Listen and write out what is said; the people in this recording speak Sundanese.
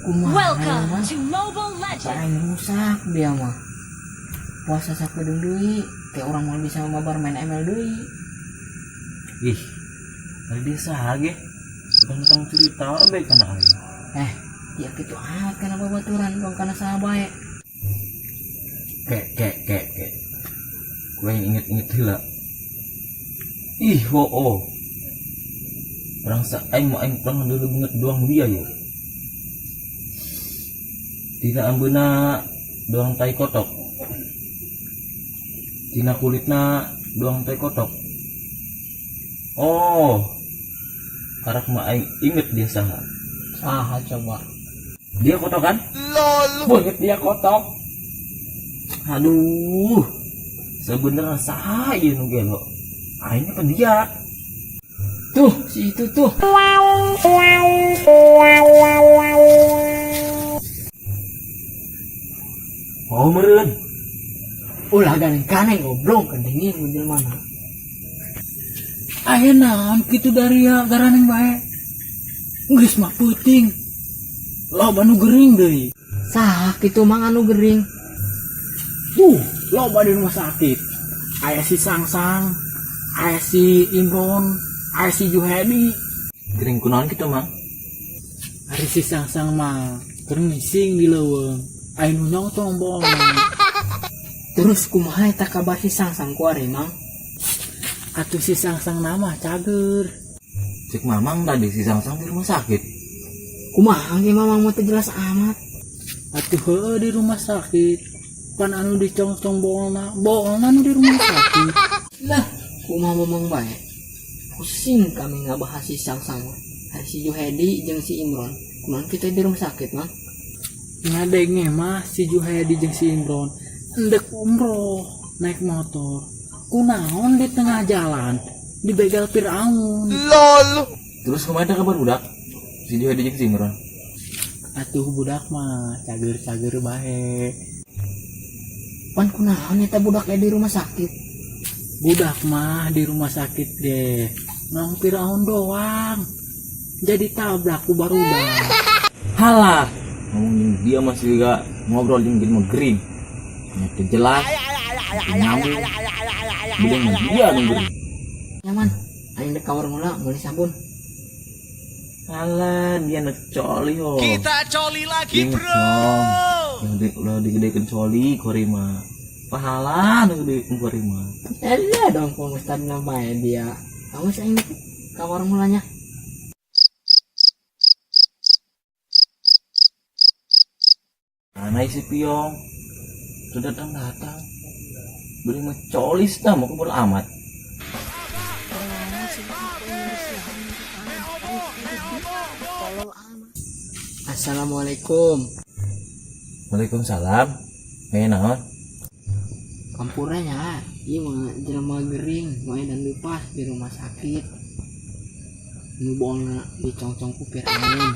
Kumaha Welcome mah? To Mobile Legends. Aing rusak dia mah. Puasa sakedeung deui, kayak orang mau bisa mabar main ML deui. Ih, ari dia saha ge? Tentang cerita bae kana aing. Eh, ya kitu amat kana babaturan dong kana saha bae. Kek kek kek kek. Gue yang inget-inget heula. Ih, oh, oh. Orang sa aing mah aing pernah dulu inget doang dia ya. Tina ambeuna doang tai kotok. Tina kulitna doang tai kotok. Oh. Karak mah aing inget dia saha. Saha coba? Dia kotok kan? LOL. Banget dia kotok. Aduh. Sebenarnya saha ieu nu gelo? Aing apa dia? Tuh, si itu tuh. Oh, meureun. Ulah ganeng-ganeng goblok kendengin mun jelema mana. Aya naon kitu daria garaneng bae. Geus mah peuting. Loba nu gering deui. Saha kitu mang anu gering? Tuh, loba di rumah sakit. Aya si Sangsang, aya si Imron, aya si Juhedi. Gering kunaon kitu, Mang? Ari si Sangsang mah keur ngising di leuweung. Aya nu nyongtong bolna. Terus kumaha eta kabar si Sangsang ku ari, Mang? Atuh si Sangsang nama cager. Cek Mamang tadi si Sangsang di rumah sakit. Kumaha ge Mamang mah teu jelas amat. Atuh heueuh di rumah sakit. Pan anu dicongcong bolna, bolna nu di rumah sakit. Lah, kumaha Mamang bae? Pusing kami ngabahas si Sangsang mah. Ari si Juhedi jeung si Imron. Kumaha kita di rumah sakit, Mang? Ngadenge mah si Juhedi jeung si Imron endek umroh naik motor. Kunaon di tengah jalan dibegal Firaun. Terus kumaha eta kabar budak? Si Juhedi jeung si Imron. Atuh budak mah cager-cager bae. Pan kunaon eta budak di rumah sakit? Budak mah di rumah sakit ge nong Firaun doang. Jadi tabrak ku barudak. Halah, ngomong jeung dia masih juga ngobrol jeung dia mah gering. Nya teu jelas, teu nyambung. Beda mah dia nu gering. Nyaman, aing dek ka warung heula meuli sabun. Halah, dia nu coli ho. Kita coli lagi, Ingat bro. dong, yang udah digedekeun coli kuari mah. Pahala nu gedekeun kuari mah. Elah dong Pak Ustad bae dia. Awas aing dek ka warung heula nya. Mana si Piong? Sudah datang-datang. Beli mah colis dah, mau kebun amat. Assalamualaikum. Waalaikumsalam. Naon? Kampurnya, ieu mah jelema gering, moe dan lupas di rumah sakit. Nu bolna dicongcong ku Firaun.